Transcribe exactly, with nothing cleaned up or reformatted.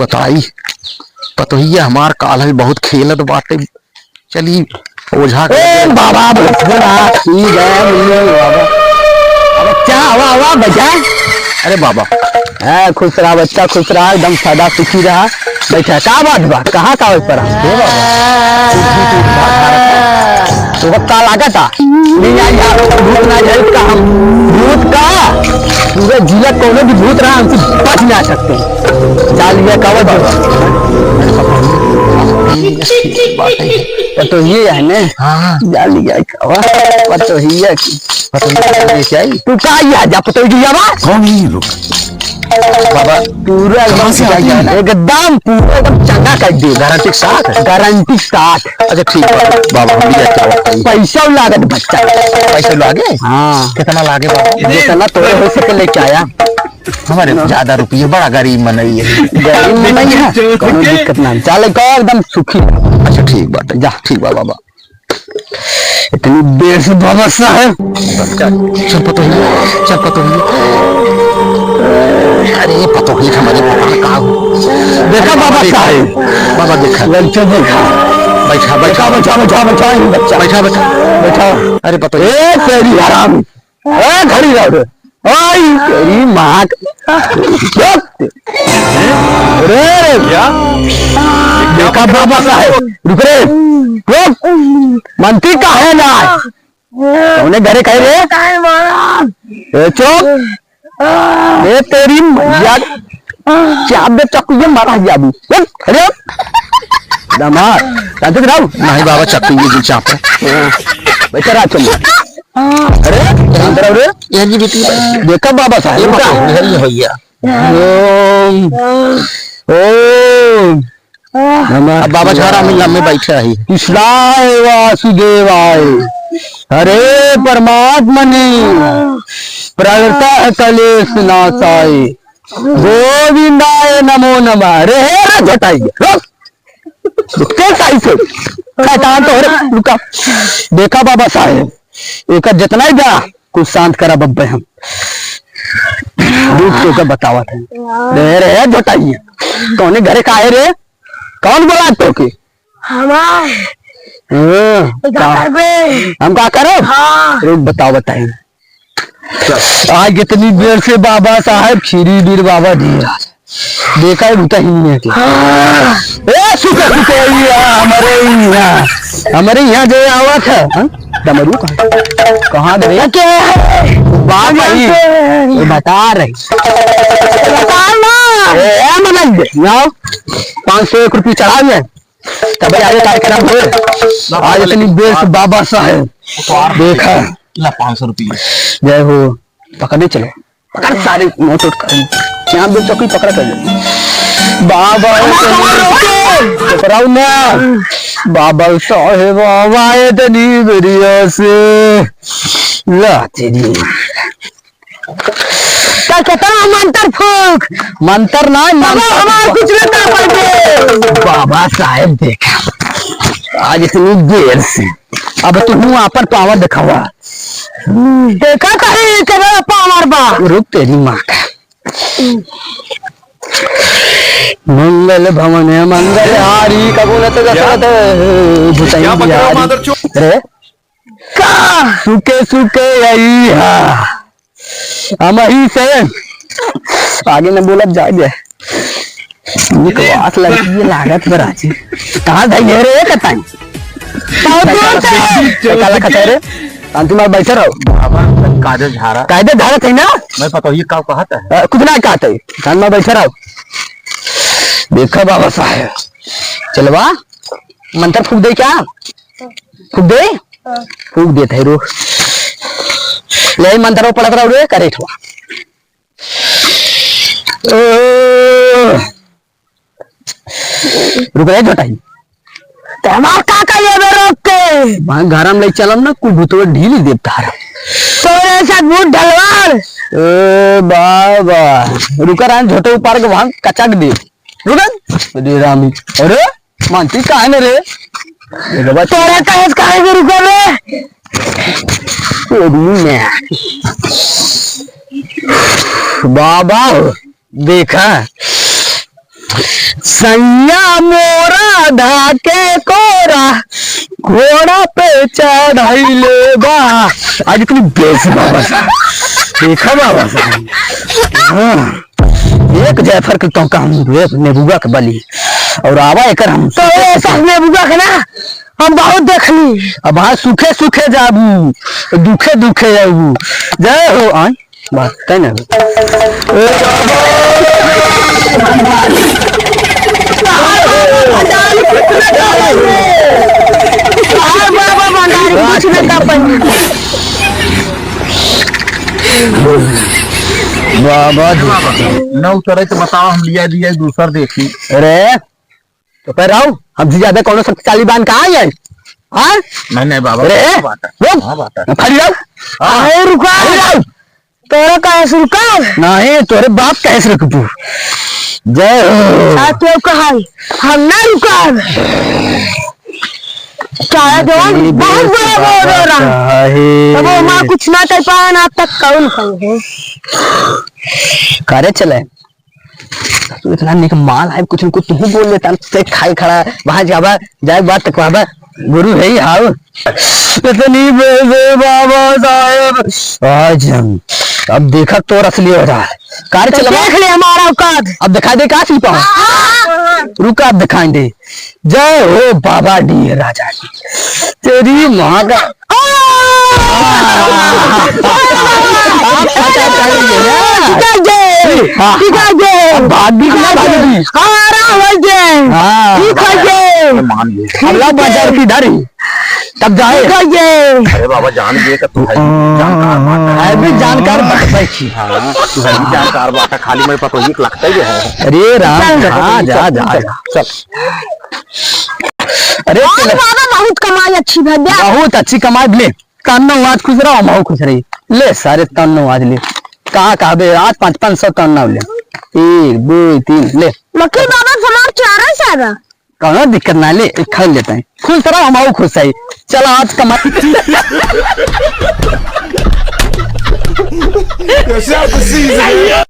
बताई, पतोहिया हमार काल है बहुत खेलत बाटे। चली ओझा के ए लगे। बाबा, भोला, ठीक है, मिल गए बाबा। अब बच्चा, आवा, आवा, बैठा। अरे बाबा। हाँ, खुश रहा बच्चा, खुश रहा, एकदम सदा सुखी रहा। बैठा, का बात बा? कहाँ का होई पड़ा? हे बाबा। तो का लागत आ? नहीं आई यार, भूत ना जाए का हम। भूत का? पूरे जिला कोनो भी भूत रहा, हमसे बच ना सकते। जा लिया कावा जो। पतोहिया है ने? हाँ, हाँ। जा लिया कावा। पतोहिया की। पतोहिया की। तू का या जा पतोहिया बा? कौन है ये लोग? बाबा, पूरा कहाँ से आते हैं? एकदम पूरा एकदम चंगा कर दे। गारंटी के साथ? गारंटी के साथ। अच्छा, ठीक बा, बाबा, हम भी लेके आवत हई। पैसा लागत बच्चा। पैसा लागे? हाँ। कितना लागे बाबा? जितना तोरे हो सके लेके आया। हमारे ज्यादा रुपये, बड़ा गरीब मनई है। गरीब मनई है, कोनो दिक्कत ना। चल, का एकदम सुखी। अच्छा, ठीक बात है। जा। ठीक बा बाबा। इतनी देर से बाबा साहब। चल, चल पतोहिया, चल पतोहिया। अरे पतोहिया, हमारे पता का हो। देखा बाबा साहब। बाबा देखा। ललचा देखा। बैठा, बैठा। बैठा, बैठा, बैठा, बैठा, बच्चा। बैठा, बैठा। बैठा। अरे पतोहिया। ए, तेरी हराम। ए, घड़ी रह रे। आई तेरी माँ के। रुक। अरे, क्या? देखा बाबा साहब, रुक रे। रुक। मनती काहे ना? तूने घरे कहे रे? काहे महाराज? ए, चुप। ए, तेरी मैया। चाप दे चक्कू ये मारा जाबू। रुक, अरे। दमाद, जानते थे ना? नहीं बाबा, चक्कू ये चाप है। बैठा रहा चुप। अरे, अंदर आओ रे। ये जी बेटी। देखा बाबा साहब, ये रुका। बाबा, ये भैया। ओम, ओम नमः अब बाबा झाड़ा शिवाय। मिलना में बैठा है। कृष्णाय वासुदेवाय, हरे परमात्मने, प्रणतः कलेश नाशाय, गोविंदाय नमो नमः। अरे हे रे झटाई, रुक। रुक के साइड से। शैतान तो हो रे, रुका। देखा बाबा साहेब, एकर जितना ही बा, कुछ शांत करा बब्बे हम। रुक तो का बतावत है। रे, रे, झटाइए। कौने घरे का है रे? कौन बोला तो के? हमार। हाँ, तो का का? करबे? हम का करब? हाँ। रुक बताओ, बताई। आज इतनी देर से बाबा साहेब खीरी बीर बाबा जी। देखा है, रुका ही नहीं है। हाँ। ए, सुके, सुके, ये हमारे यहाँ, हमारे यहाँ जो आवा था, हाँ? डमरू कहाँ? कहाँ गए? क्या है? बाप यहाँ आई। पे। ये बता रही। बता ना। ए, ए, मदन, यहाँ आओ। पाँच सौ एक रुपये चढ़ा दिए। तब आगे कार्यक्रम हुए। आज इतनी देर से बाबा साहेब। देखा। ला पाँच सौ रुपये। जय हो। पकड़ने चलो। पकड़ सारे नोट उठ कर। यहाँ दो चौकी पकड़ कर। बाबा, पकड़ाओ ना। बाबा साहेब, बाबा, इतनी बढ़िया से। ला तेरी। का कितना मंत्र फूक। मंत्र ना, बाबा, मंत्र हमार कुछ ना कर पाएंगे। बाबा साहेब देखा, आज इतनी देर से, अब तू आपन पावर दिखावा। देखा कहीं केकरा पावर बा। रुक तेरी माँ का। मंगल भवन है, मंगल हारी, कबूल तो क्या? दशरथ, भुतई क्या बता रहे हो, बिहारी। मादरचोद? अरे, का? सुके सुके आई हा। हम ही से आगे न बोलब, जाए दे। निकवास लड़की ये लागत पर आजी। कहाँ धइले रे कताई? बहुत दूर से। तो काला कचहरे? शांति मार बैठे रहो। बाबा, कायदे झाड़ा। कायदे झाड़ा थे ना? मैं पता ही का कहता है। अ, कुछ ना कहते। शांत मार बैठे रहो। देखो बाबा साहेब। चलवा, मंत्र फूक दे क्या? फूक दे? हाँ। फूक देत है, रुक। ले, मंत्र पढ़त रहो रे, करे ठवा। ओ, रुक रे, झोटाई। ते हमार का कहिए बे रोक के? वहाँ घर में ले चलम ना, कुल भूतवा ढील देब तारा। तोरे साथ भूत ढलवाड़। ए बाबा, रुका रान, झोटे उपार के वहाँ कचक दे। रुकन। अरे रामी, अरे मानती काहे न रे? ए बाबा, तोरा कहे से काहे के रुकल रे? तेरी मैं। बाबा, देखा, सैया मोरा धाके कोरा, घोड़ा पे चढ़ैले बा। आज इतनी बेस बाबा साहब। देखा बाबा साहब। हाँ। एक जायफर के टोंका हम देब, नेबुआ के बली। और आवा एकर हम तो ए सब नेबुआ के ना, हम बहुत देखली। अब हाँ, सुखे सुखे जाबू, दुखे दुखे आबू। जय हो, आय। बात तय ना। बाबा जी। न उतरे तो बताओ, हम लिया दिया दूसर देखी। अरे, तो फिर आओ, हमसे ज्यादा कौनो शक्तिशाली बान कहाँ है? हाँ? नहीं, नहीं बाबा, अरे, क्या बात है? वो क्या बात है? फरी आओ। हाँ। अरे, रुका। फरी आओ। तोरा काहे से रुकाब? नहीं, तोरे बाप काहे से रुकबू? जय हो। आ, तू कहा, हम ना रुकाब। चाहे जौन बहुत बड़ा बोल रहा। तब वो माँ कुछ ना कर पाए ना, अब तक कौन कहे? करे चले। तू इतना निक माल है, कुछ न कुछ तू बोल लेता, ते खाए खड़ा, वहाँ जाबा, जाए बात तक वहाँ गुरु है ही हाउ। इतनी बेजे बाबा साहेब। आज हम, अब देखा तोर असली औजार। कार तो चलवा। देख ले हमारा औकात। अब दिखा दे का सिपाही। हाँ। रुका, अब दिखाई दे। जय हो बाबा डी राजा की। तेरी माँ का। टिका गए। हाँ। टिका गए। अब भाग भी ना भाग भी। हाँ, आराम हो गए। हाँ। ठीक हो गए। मान गए। अब ला बाजार की धरी। तब जाए। ठीक हो गए। अरे बाबा, जान गए कि तू है जानकार बाटा। है भी जानकार बाटा। हाँ, तू है भी जानकार बाटा। खाली मेरे पास तो एक लगता ही है। अरे राम, चल। हाँ, जा, जा, जा। चल। अरे और चल। बाबा बहुत कमाई अच्छी भैया। बहुत अच्छी कमाई ले। तन्नो आज खुश रहो, हम खुश रही। ले सारे तन्नो आज ले। कहाँ कहाँ बे, आज पाँच पाँच सौ तन्नो ले। एक, दो, तीन, ले। वकील बाबा हमार चारा सारा। कौनो दिक्कत ना, ले, एक खा लेते हैं। खुश रहो, हम खुश रही। चलो आज कमाई। Yourself a season.